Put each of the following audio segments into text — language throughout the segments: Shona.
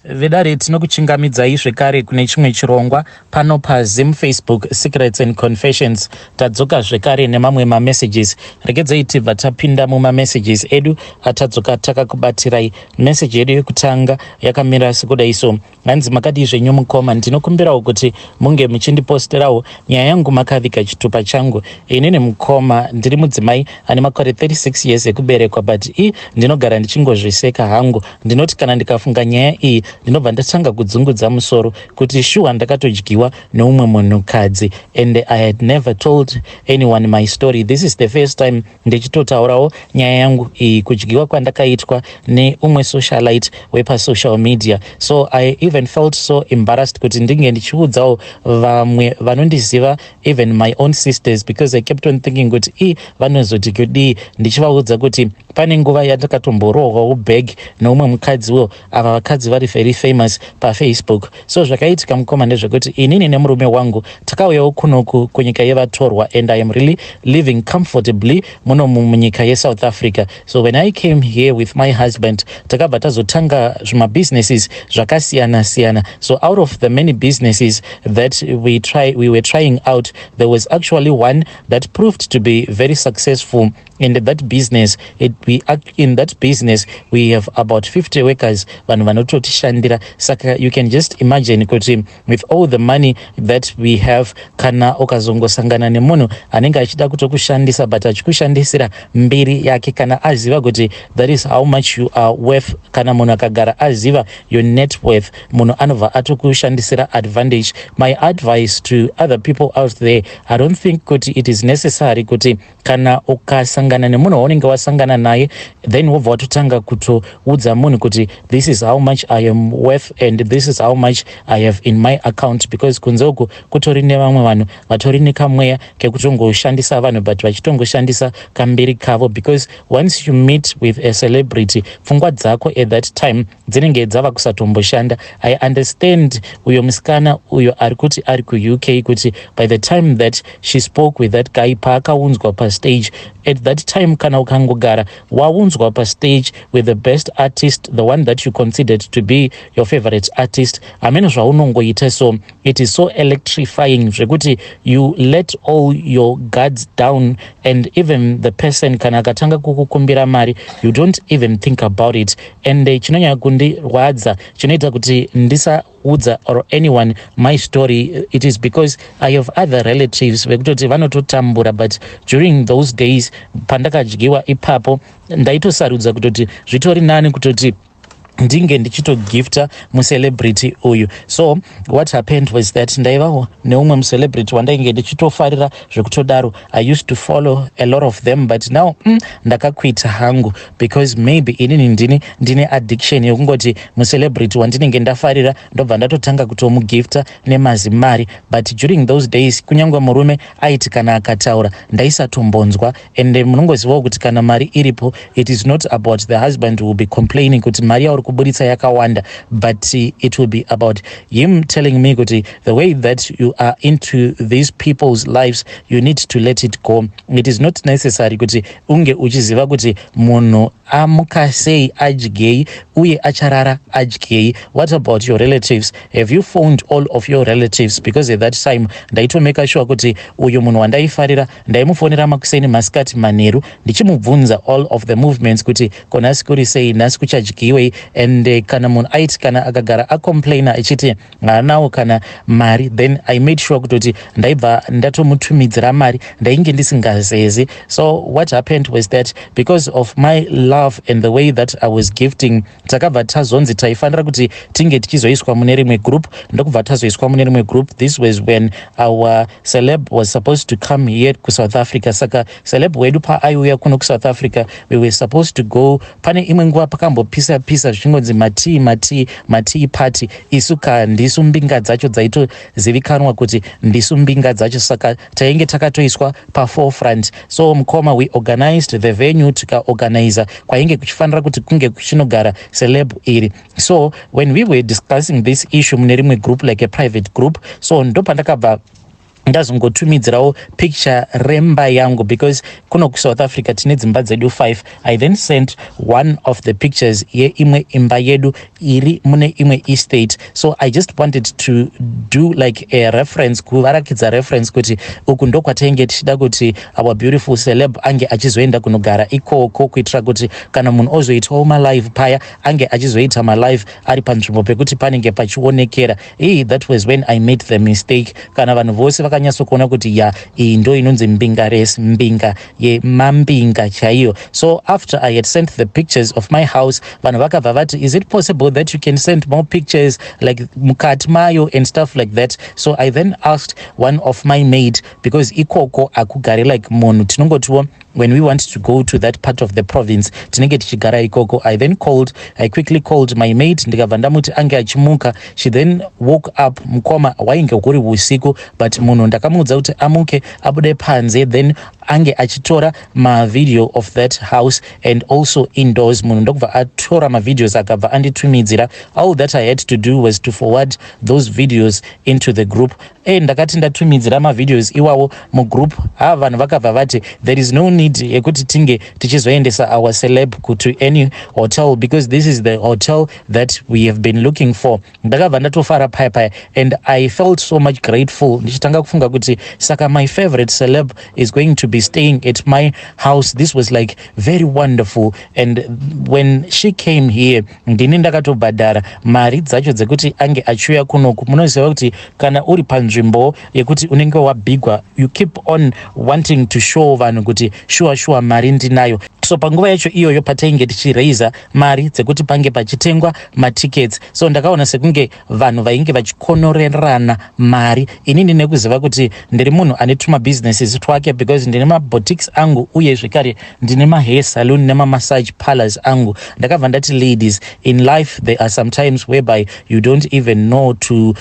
Vedare, tinokuchingamidzai zvekare kune chimwe chirongwa pano paZim Facebook Secrets and Confessions. Tadzoka zvekare nemamwe mamessages. Regedzei tibva tapinda mumamessages edu atadzoka takakubatirai. Meseji yedu yekutanga yakamira sekudai so. Hanzi, "Makadii zvenyu mukoma? Ndinokumbirawo kuti munge muchindiposterawo nyaya yangu makaviga chitupa changu. Inini mukoma, ndiri mudzimai ane makore 36 years ekuberekwa, but i ndinogara ndichingozviseka hangu. Ndinoti kana ndikafunga nyaya iyi, ndinobva ndatanga kudzungudza musoro kuti shuwa ndakatodyiwa neumwe munhukadzi, and I had never told anyone my story. This is the first time ndichitotaurawo nyaya yangu iyi, kudyiwa kwandakaitwa neumwe socialite wepasocial media. So I even felt so embarrassed kuti ndinge ndichiudzawo vamwe vanondiziva, even my own sisters, because I kept on thinking kuti i vanozoti kudii ndichivaudza kuti pane nguva yandakatomborohwawo bag neumwe mukadziwo. Ava vakadzi vari very famous paFacebook. So zvakaitika mukoma ndezvekuti inini nemurume wangu takauyawo kunoku kunyika yevatorwa, and I am really living comfortably muno munyika yeSouth Africa. So when I came here with my husband, takabva tazotanga zvimabusinesses zvakasiyana siyana. So out of the many businesses that we were trying out, there was actually one that proved to be very successful. In that business it, we in that business we have about 50 workers, vanhu vanototishandira. Saka you can just imagine kuti with all the money that we have, kana ukazongosangana nemunhu anenge achida kutokushandisa, but achikushandisira mbiri yake, kana aziva kuti that is how much you are worth, kana munhu akagara aziva your net worth, munhu anobva atokushandisira advantage. My advice to other people out there, I don't think kuti it is necessary kuti kana ukasangana nemunhu waunenge wasangana naye, then wobva watotanga kutoudza munhu kuti this is how much I am worth and this is how much I have in my account, because kunze uku kutori nevamwe vanhu vatori nekamweya kekutongoshandisa vanhu, but vachitongoshandisa kambiri kavo, because once you meet with a celebrity, pfungwa dzako at that time dzinenge dzava kusatomboshanda. I understand uyo musikana uyo ari kuti ari kuUK, kuti by the time that she spoke with that guy, paakaunzwa pastage at that time, kana ukangogara waunzwa pastage with the best artist, the one that you considered to be your favorite artist, hamene zvaunongoita. So it is so electrifying zvekuti you let all your guards down, and even the person kana akatanga kukukumbira mari, you don't even think about it. And chinonyanya kundirwadza, chinoita kuti ndisaudza or anyone my story, it is because I have other relatives vekutoti vanototambura, but during those days pandakadyiwa ipapo, ndaitosarudza kutoti zvitori nani kutoti ndinge ndichitogifta mucelebrity uyu. So what happened was that ndaivawo neumwe mucelebrity wandainge ndichitofarira zvekutodaro. I used to follow a lot of them, but now ndakakwita hangu, because maybe inini ndini ndine addiction yekungoti mucelebrity wandinenge ndafarira, ndobva ndatotanga kutomugifta nemazimari. But during those days, kunyange murume aiti kana akataura, ndaisatombonzwa. And munongozivawo kuti kana mari iripo, it is not about the husband will be complaining kuti mari yauri kuburitsa yakawanda, but it will be about him telling me kuti the way that you are into these people's lives, you need to let it go. It is not necessary kuti unge uchiziva kuti munhu amuka sei, adyei, uye acharara adyei. What about your relatives? Have you phoned all of your relatives? Because at that time ndaitomeka sure kuti uyu munhu wandaifarira, ndaimufonera makuseni, masikati, manheru, ndichimubvunza all of the movements, kuti ko nhasi kuri sei, nhasi kuchadyiwei? And kana munhu aiti kana akagara acomplaina achiti haanawo kana mari, then I made sure kutoti ndaibva ndatomutumidzira mari. Ndainge ndisingazezi. So what happened was that because of my love and the way that I was gifting, takabva tazonzi taifanira kuti tinge tichizoiswa mune rimwe group. Ndokubva tazoiswa mune rimwe group. This was when our celeb was supposed to come here kuSouth Africa. Saka celeb wedu paaiuya kuno kuSouth Africa, we were supposed to go. Pane imwe nguva pakambopisa pisa zvichingonzi matii, matii, matii party. Isu ka ndisu mbinga dzacho, dzaitozivikanwa kuti ndisu mbinga dzacho, saka tainge takatoiswa paforefront. So mukoma, we organized the venue, tikaorganiza kwainge kuchifanira kuti kunge kuchinogara celeb iri. So when we were discussing this issue mune rimwe group, like a private group, so ndopandakabva ndazongotumidzirawo picture remba yangu, because kuno kuSouth Africa tine dzimba dzedu 5. I then sent one of the pictures yeimwe imba yedu. Iri mune imwe estate. So I just wanted to do like a reference, kuvarakidza reference kuti uku ndokwatainge tichida kuti our beautiful celeb ange achizoenda kunogara ikoko, kuitira kuti kana munhu ozoitawo malive paya, ange achizoita malive ari panzvimbo pekuti panenge pachionekera. Ii, that was when I made the mistake. Kana vanhu vose vakanyatsokuona kuti ya, iyi ndo inonzi mbinga resi, mbinga yemambinga chaiyo. So after I had sent the pictures of my house, vanhu vakabva vati, "Is it possible that you can send more pictures, like mukati mayo and stuff like that?" So I then asked one of my maid, because ikoko hakugari like munhu, tinongotiwo when we want to go to that part of the province, tinenge tichigara ikoko. I quickly called my maid, ndikabva ndamuti ange achimuka. She then woke up. Mukoma, wainge huri usiku, but munhu ndakamuudza kuti amuke, abude panze, then ange achitora mavideo of that house and also indoors. Munhu ndokubva atora mavideos, akabva anditumidzira. All that I had to do was to forward those videos into the group. Ndakati ndatumidzira mavideos iwawo mugroup, ha, vanhu vakabva vati there is no need yekuti tinge tichizoendesa our celeb to any hotel, because this is the hotel that we have been looking for. Ndakabva ndatofara paya paya and I felt so much grateful, ndichitanga kufunga kuti saka my favorite celeb is going to be staying at my house. This was like very wonderful. And when she came here, ndini ndakatobhadhara mari dzacho dzekuti ange achiuya kunoku. Munoziva kuti kana uri panzvimbo yekuti unenge wabhigwa, you keep on wanting to show vanhu kuti shuwa shuwa mari ndinayo. So panguva yacho iyoyo patainge tichiraisa mari dzekuti pange pachitengwa matickets, so ndakaona sekunge vanhu vainge vachikonorerana mari. Inini nekuziva kuti ndiri munhu ane tumabusinesses twake, because ndine maboutiques angu, uye zvekare ndine mahair saloon nemamassage parlors angu, ndakabva ndati, "Ladies, in life there are some times whereby you don't even know to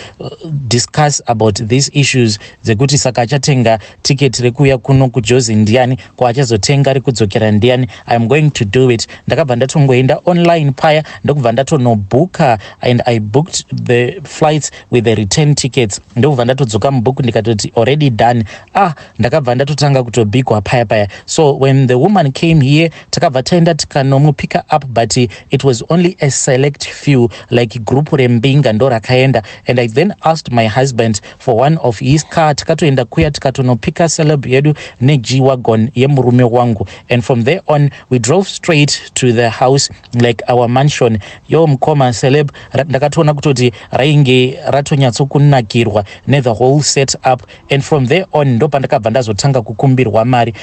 discuss about these issues dzekuti saka achatenga tiketi rekuuya kuno kuJozi ndiani, ko achazotenga rekudzokera ndiani. I am going to do it." Ndakabva ndatongoenda online paya, ndokubva ndatonobhuka, and I booked the flights with the return tickets. Ndokubva ndatodzoka mubhuku, ndikatoti already done. Ah, ndakabva ndatotanga kutobhigwa paya paya. So when the woman came here, takabva taenda tikanomupick up, but it was only a select few, like group rembinga ndo rakaenda. And I then asked my husband for one of his car. Takatoenda kuya, tikatonopika celeb yedu neG wagon yemurume wangu, and from there on we drove straight to the house, like our mansion. Yo mukoma, celeb ndakatoona kutoti rainge ratonyatsokunakirwa nethe whole set up. And from there on ndo pandakabva ndazotanga kukumbirwa mari.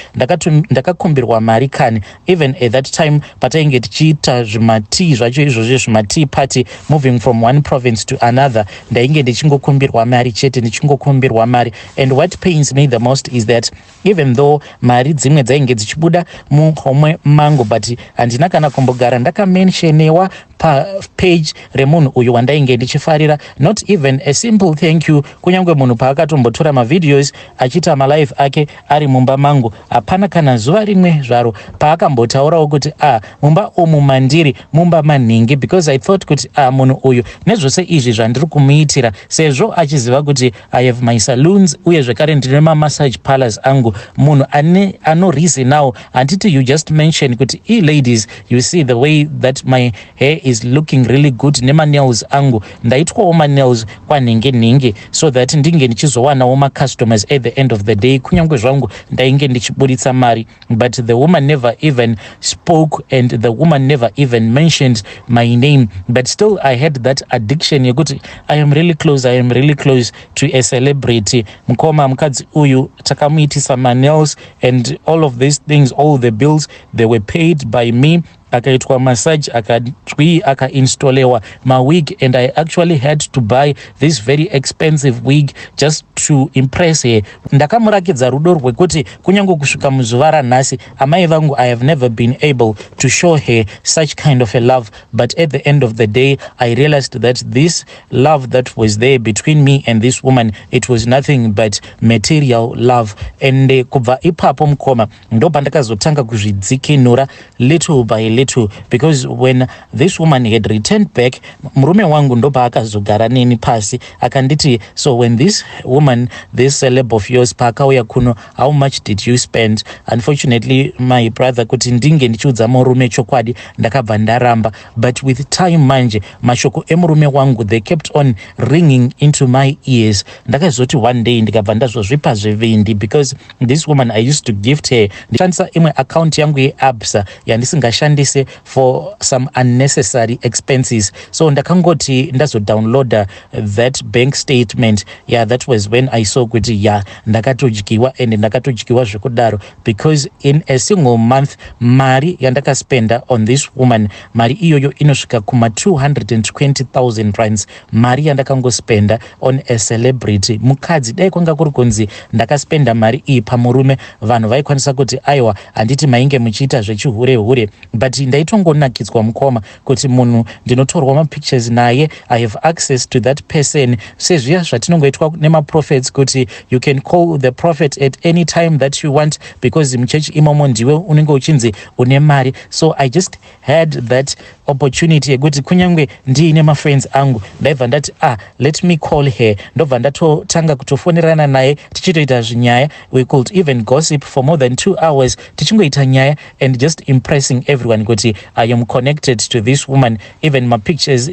Ndakakumbirwa mari kani. Even at that time patainge tichiita zvimatii zvacho izvozvo, zvimatea party, moving from one province to another, ndainge ndichingokumbirwa mari chete, ndichingokumbirwa mari. And what pains me the most is that even though mari dzimwe dzainge dzichibuda muhomwe mangu, but handina kana kumbogara ndakamentionewa papage remunhu uyu wandainge ndichifarira, not even a simple thank you. Kunyange munhu paakatombotora mavideos achiita malive ake ari mumba mangu, hapana kana zuva rimwe zvaro paakambotaurawo kuti, "A ah, mumba umu mandiri mumba manhingi," because I thought kuti, a ah, munhu uyu nezvose izvi zvandiri kumuitira, sezvo achiziva kuti I have my saloons, uye zvekare ndine mamassage parlors angu, munhu ane ano reason now, handiti you just mention kuti, "E ladies, you see the way that my hair is looking really good nemanails angu, ndaitwawo manails kwanhingi nhingi," so that ndinge ndichizowanawo macustomers at the end of the day, kunyange zvangu ndainge ndichiburitsa mari. But the woman never even spoke and the woman never even mentioned my name. But still I had that addiction yekuti I am really close, I am really close to a celebrity. Mukoma, mukadzi uyu takamuitisa manails and all of these things. All the bills, they were paid by me. Akaitwa massage, akatwi, akainstallwa mawig, and I actually had to buy this very expensive wig just to impress her. Ndakamurakidza rudo rwekuti kunyange kusvika muzuva ranhasi, amai vangu, I have never been able to show her such kind of a love. But at the end of the day, I realized that this love that was there between me and this woman, it was nothing but material love. And kubva ipapo, mukoma, ndo pandakazotanga kuzvidzikinura little by little. Settle because when this woman had returned back, murume wangu ndopaakazogara neni pasi akanditi, "So when this woman, this celeb of yours, paakauya kuno, how much did you spend?" Unfortunately, my brother, kuti ndinge ndichiudza murume chokwadi, ndakabva ndaramba. But with time manje, mashoko emurume wangu, they kept on ringing into my ears. Ndakazoti one day ndikabva ndazozvipa zvivindi, because this woman, I used to gift her ndishandisa imwe account yangu yeAbsa yandisingashandise for some unnecessary expenses. So ndakangoti ndazodownloada that bank statement, yeah, that was when I saw kuti yeah, ndakatodyiwa, and ndakatodyiwa zvekudaro, because in a single month, mari yandakaspenda on this woman, mari iyoyo inosvika kuma 220 000 rands, mari yandakangospenda on a celebrity mukadzi. Dai kwanga kuri kunzi ndakaspenda mari iyi pamurume, vanhu vaikwanisa kuti, "Aiwa, handiti mainge muchiita zvechihure hure?" But ndaitongonakidzwa, mukoma, kuti munhu ndinotorwa mapictures naye, I have access to that person, sezviya zvatinongoitwa nemaprophets kuti you can call the prophet at any time that you want, because muchechi imomo ndiwe unenge uchinzi une mari. So I just had that opportunity yekuti kunyange ndiine mafriends angu, ndaibva ndati, "Ah, let me call her." Ndobva ndatotanga kutofonerana naye, tichitoita zvinyaya. We could even gossip for more than 2 hours, tichingoita nyaya and just impressing everyone kuti I am connected to this woman. Even mapictures,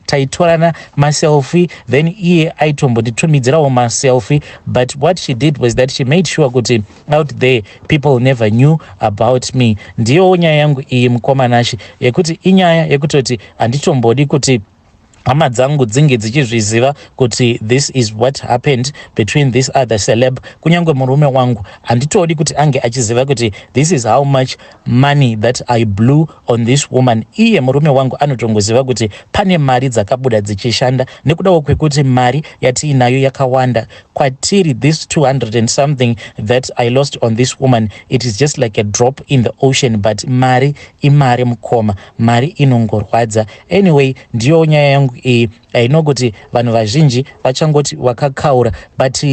taitorana maselfie, then iye aitombonditumidzirawo maselfie. But what she did was that she made sure kuti out there people never knew about me. Ndiyowo nyaya yangu iyi, mukoma Nashe, yekuti inyaya yekutoti handitombodi kuti hama dzangu dzinge dzichizviziva kuti this is what happened between this other celeb. Kunyange murume wangu handitodi kuti ange achiziva kuti this is how much money that I blew on this woman. Iye murume wangu anotongoziva kuti pane mari dzakabuda dzichishanda, nekudawo kwekuti mari yatiinayo yakawanda kwatiri. This 200 and something that I lost on this woman, it is just like a drop in the ocean, but mari imari, mukoma, mari inongorwadza. Anyway, ndiyo nyaya yangu iyi. I know kuti vanhu vazhinji vachangoti wakakaura, but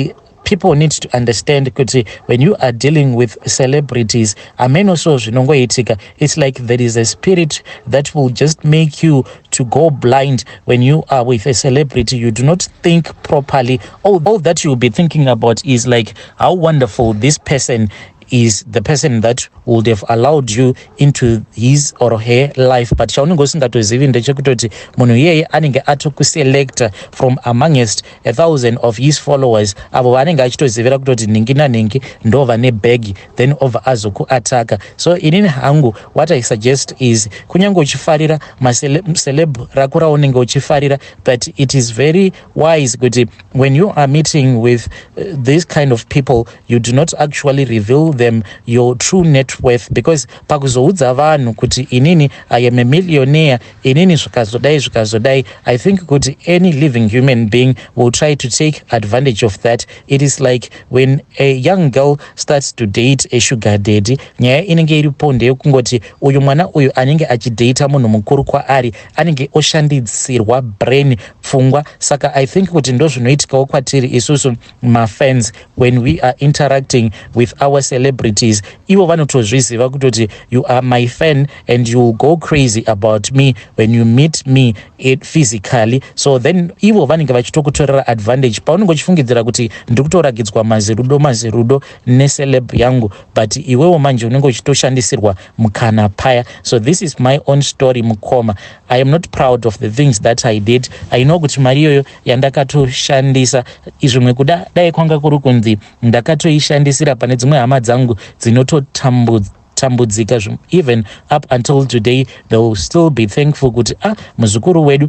people need to understand kuti when you are dealing with celebrities, ameno so zvinongoitika. It's like there is a spirit that will just make you to go blind. When you are with a celebrity, you do not think properly. All that you'll be thinking about is like how wonderful this person is, the person that would have allowed you into his or her life. But chaunenge usingatozivi ndechekutoti munhu iyeye anenge atokuselecta from amongst a thousand of his followers, avo vanenge achitozivira kutoti nhingi nanhingi ndo vane bhegi, then obva azokuataka. So inini hangu, what I suggest is, kunyange uchifarira maceleb rako raunenge uchifarira, but it is very wise kuti when you are meeting with this kind of people, you do not actually reveal them your true net worth, because pakuzoudza vanhu kuti inini I am a millionaire, inini zvikazodai zvikazodai, I think kuti any living human being will try to take advantage of that. It is like when a young girl starts to date a sugar daddy. Nyaya inenge iripo ndeyekungoti uyu mwana uyu anenge achidhata munhu mukuru kwaari, anenge oshandisirwa brain, pfungwa. Saka I think kuti ndo zvinoitikawo kwatiri isusu mafans when we are interacting with our celebrities. Ivo vanotozviziva kutoti you are my fan and you will go crazy about me when you meet me it physically. So then ivo vanenge vachitokutorera advantage paunenge uchifungidzira kuti ndiri kutoragidzwa mazirudo mazirudo neceleb yangu, but iwewo manje unenge uchitoshandisirwa mukana paya. So this is my own story, mukoma. I am not proud of the things that I did. I know kuti mari iyoyo yandakatoshandisa, zvimwe kuda dai kwanga kuri kunzi ndakatoishandisira pane dzimwe hama dzangu dzinototambudzika, even up until today they will still be thankful kuti, "Ah, muzukuru wedu,"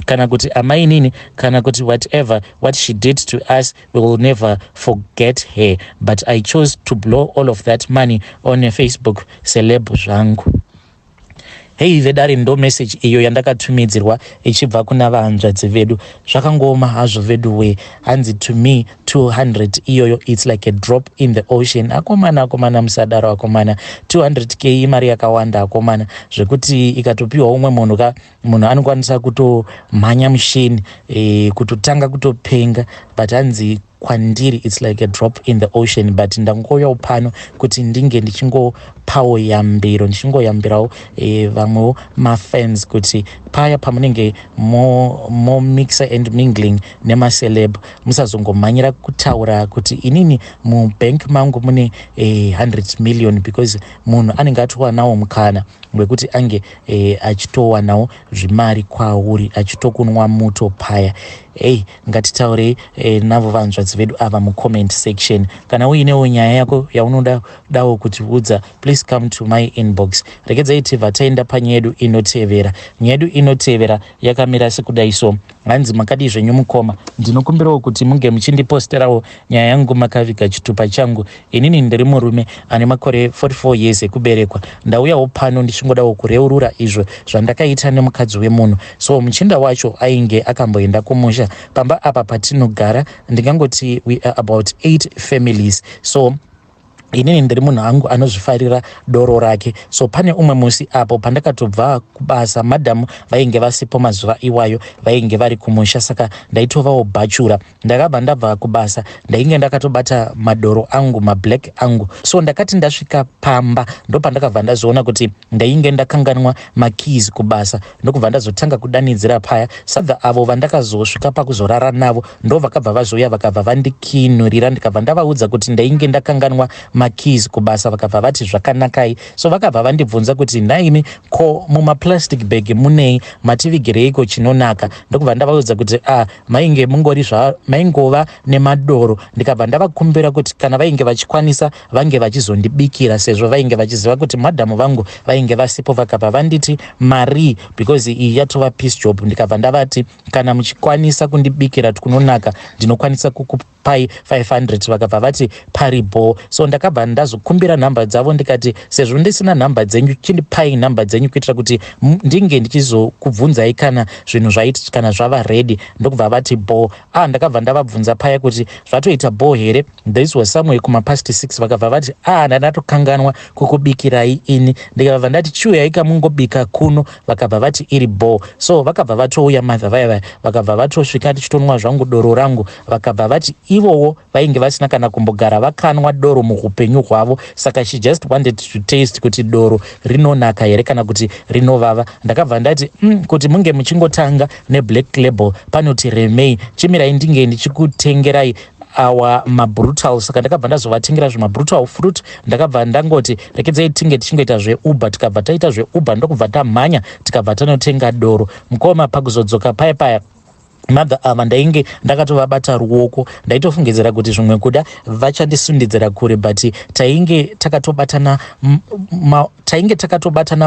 kana kuti "Amainini," kana kuti whatever, "what she did to us, we will never forget her." But I chose to blow all of that money on a Facebook celeb zvangu. Hei vedare, ndo message iyo yandakatumidzirwa ichibva kuna vahanzvadzi vedu. Zvakangooma hazvo vedu we. Hanzi, "To me, 200 iyoyo, it's like a drop in the ocean." Akomana, akomana, musadaro akomana. 200K imari yakawanda akomana, zvekuti ikatopiwa umwe munhu ka, munhu anokwanisa kutomhanya mushini, kutotanga kutopenga. But hanzi Kwandiri it's like a drop in the ocean, but ndangouyawo pano kuti ndinge ndichingopawo yambiro, ndichingoyambirawo vamwewo mafans kuti paya pamunenge momixa and mingling nemaceleb, musazongomhanyira kutaura kuti inini mubank mangu mune 100 million, because munhu anenge atowanawo mukana wekuti ange achitowanawo zvimari kwauri, achitokunwa muto paya. Ei, ngatitaurei navo vanzvadzi vedu ava mucomment section. Kana uinewo nyaya yako yaunoda dawo kutiudza, please come to my inbox. Regedzai tibva taenda panyaya yedu inotevera. Nyaya yedu inotevera yakamira sekudai. So hanzi, "Makadii zvenyu mukoma? Ndinokumbirawo kuti munge muchindiposterawo nyaya yangu makaviga chitupa changu. Inini ndiri murume ane makore 44 years ekuberekwa. Ndauyawo pano ndichingodawo kureurura izvo zvandakaita nemukadzi wemunhu. So muchinda wacho ainge akamboenda kumusha. Pamba apa patinogara, ndingangoti we are about eight families. So inini ndiri munhu angu anozvifarira doro rake. So pane umwe musi apo pandakatobva kubasa, madhamu vainge vasipo mazuva iwayo, vainge vari kumusha, saka ndaitovawo bachelor. Ndakabva ndabva kubasa, ndainge ndakatobata madoro angu, mablack angu. So ndakati ndasvika pamba, ndopandakabva ndazoona kuti ndainge ndakanganwa makeys kubasa, ndokubva ndazotanga kudanidzira paya. Sadha avo vandakazosvika pakuzorara navo ndo vakabva vazouya, vakabva vandikinurira. Ndikabva ndavaudza kuti ndainge ndakanganwa makeys kubasa. Vakabva vati zvakanakai. So vakabva vandibvunza kuti, 'Nhaimi, ko mumaplastic bag munei? Mativigireiko chinonaka?' Ndokubva ndavaudza kuti a ah, mainge mungori maingova nemadoro. Ndikabva ndavakumbira kuti kana vainge vachikwanisa, vange vachizondibikira, sezvo vainge vachiziva kuti madhamu vangu vainge vasipo. Vakabva vanditi mari, because iyi yatova piece job. Ndikabva ndavati kana muchikwanisa kundibikira kunonaka, ndinokwanisa kukupai 500. Vakabva vati paribo. So ndakabva ndazokumbira nhamba dzavo, ndikati sezvo ndisina nhamba dzenyu, chindipai nhamba dzenyu kuitira kuti ndinge ndichizokubvunzai kana zvinhu zvaiti kana zvava ready. Ndokubva vati bo. Ah, ndakabva ndavabvunza paya kuti zvatoita bo here? This was somewhere kumapast 6. Vakabva vati, "Ah, ndandatokanganwa kukubikirai ini." Ndikabva ndati, "Chiuyai kamungobika kuno." Vakabva vati iri bo. So vakabva vatouya madha vaya vaya, vakabva vatosvika ndichitonwa zvangu doro rangu. Vakabva vati ivowo vainge vasina kana kumbogara vakanwa doro muupenyu hwavo, saka she just wanted to taste kuti doro rinonaka here kana kuti rinovava. Ndakabva ndati, kuti munge muchingotanga neblack label panoti remei, chimirai ndinge ndichikutengerai awa mabrutal." Saka ndakabva ndazovatengera zvemabrutal fruit. Ndakabva ndangoti rekedzai tinge tichingoita zveUber. Tikabva taita zveUber, ndokubva tamhanya, tikabva tanotenga doro. Mukoma, pakuzodzoka paya paya, mother ava ndainge ndakatovabata ruoko. Ndaitofungidzira kuti zvimwe kuda vachandisundidzira kure, but tainge takatobatana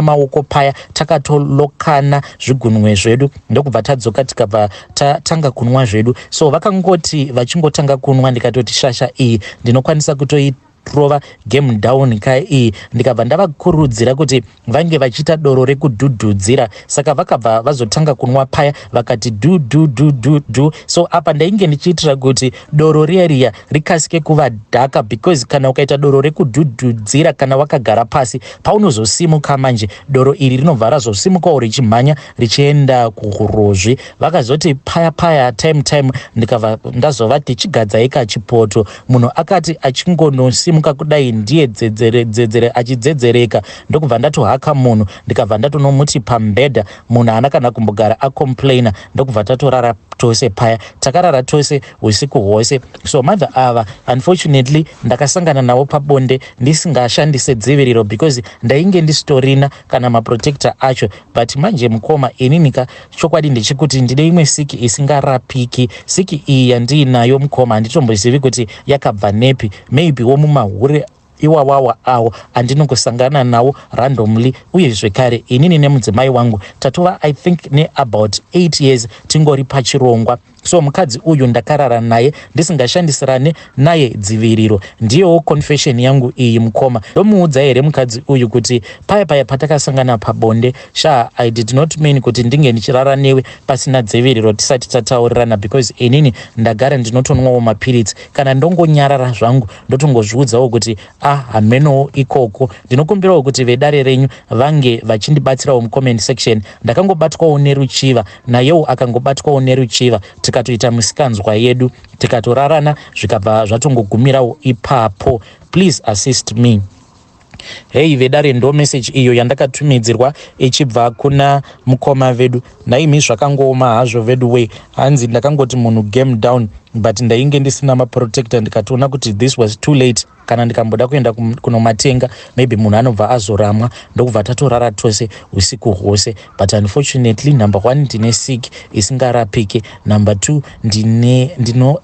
maoko paya, takatolokana zvigunwe zvedu, ndokubva tadzoka, tikabva tatanga kunwa zvedu. So vakangoti vachingotanga kunwa, ndikatoti shasha iyi ndinokwanisa kutoi rova game down ka iyi. Ndikabva ndavakurudzira kuti vange vachiita doro rekudhudhudzira. Saka vakabva vazotanga kunwa paya, vakati dhu dhu dhu dhu dhu. So apa ndainge ndichiitira kuti doro riya riya rikasike kuvadhaka, because kana ukaita doro rekudhudhudzira, kana wakagara pasi, paunozosimuka manje, doro iri rinobva razosimukawo richimhanya richienda kurozvi. Vakazoti paya paya, time time, ndikabva ndazovati chigadzai kachipoto. Munhu akati achingonosimuka kudai, ndiye dzedzere dzedzere achidzedzereka, ndokubva ndatohaka munhu, ndikabva ndatonomuti pambedha. Munhu haana kana kumbogara acomplaina, ndokubva tatorara tose paya. Takarara tose usiku hwose. So mother ava, unfortunately, ndakasangana navo pabonde ndisingashandise dziviriro, because ndainge ndisitorina kana maprotector acho. But manje mukoma, ininika chokwadi ndechekuti ndine imwe siki isingarapiki. Siki iyi yandiinayo, mukoma, handitombozivi kuti yakabva nepi. Maybe wo mumahure iwawawa awo andinongosangana nawo randomly. Uye zvekare inini nemudzimai wangu tatova, I think, neabout 8 years tingori pachirongwa. So mukadzi uyu ndakarara naye ndisingashandisirane naye dziviriro. Ndiyowo confession yangu iyi, mukoma. Ndomuudza here mukadzi uyu kuti paya paya patakasangana pabonde, sha, I did not mean kuti ndinge ndichirara newe pasina dziviriro tisati tataurirana, because inini ndagara ndinotonwawo mapiritsi? Kana ndongonyarara zvangu, ndotongozviudzawo kuti ah, hamenowo ikoko? Ndinokumbirawo kuti vedare renyu vange vachindibatsirawo mucomment section. Ndakangobatwawo neruchiva, nayewo akangobatwawo neruchiva. Tikatoita misikanzwa yedu, tikatorarana, zvikabva zvatongogumirawo ipapo. Please assist me. Hei vedare, ndo message iyo yandakatumidzirwa ichibva kuna mukoma vedu. Naimi, zvakangooma hazvo vedu wei. Hanzi ndakangoti munhu game down, but ndainge ndisina maprotector. Ndikatoona kuti this was too late. Kana ndikamboda kuenda kunomatenga, maybe munhu anobva azoramwa. Ndokubva tatorara tose usiku hwose, but unfortunately, number one, ndine sick isingarapike. Number two,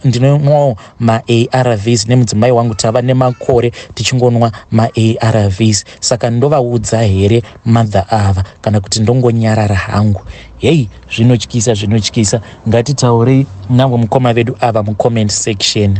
ndinomwawo maARVs nemudzimai wangu. Tava nemakore tichingonwa maARVs. Saka ndovaudza here mother ava, kana kuti ndongonyarara hangu? Hei, zvinotyisa, zvinotyisa. Ngatitaurei navo mukoma vedu ava mucomment section.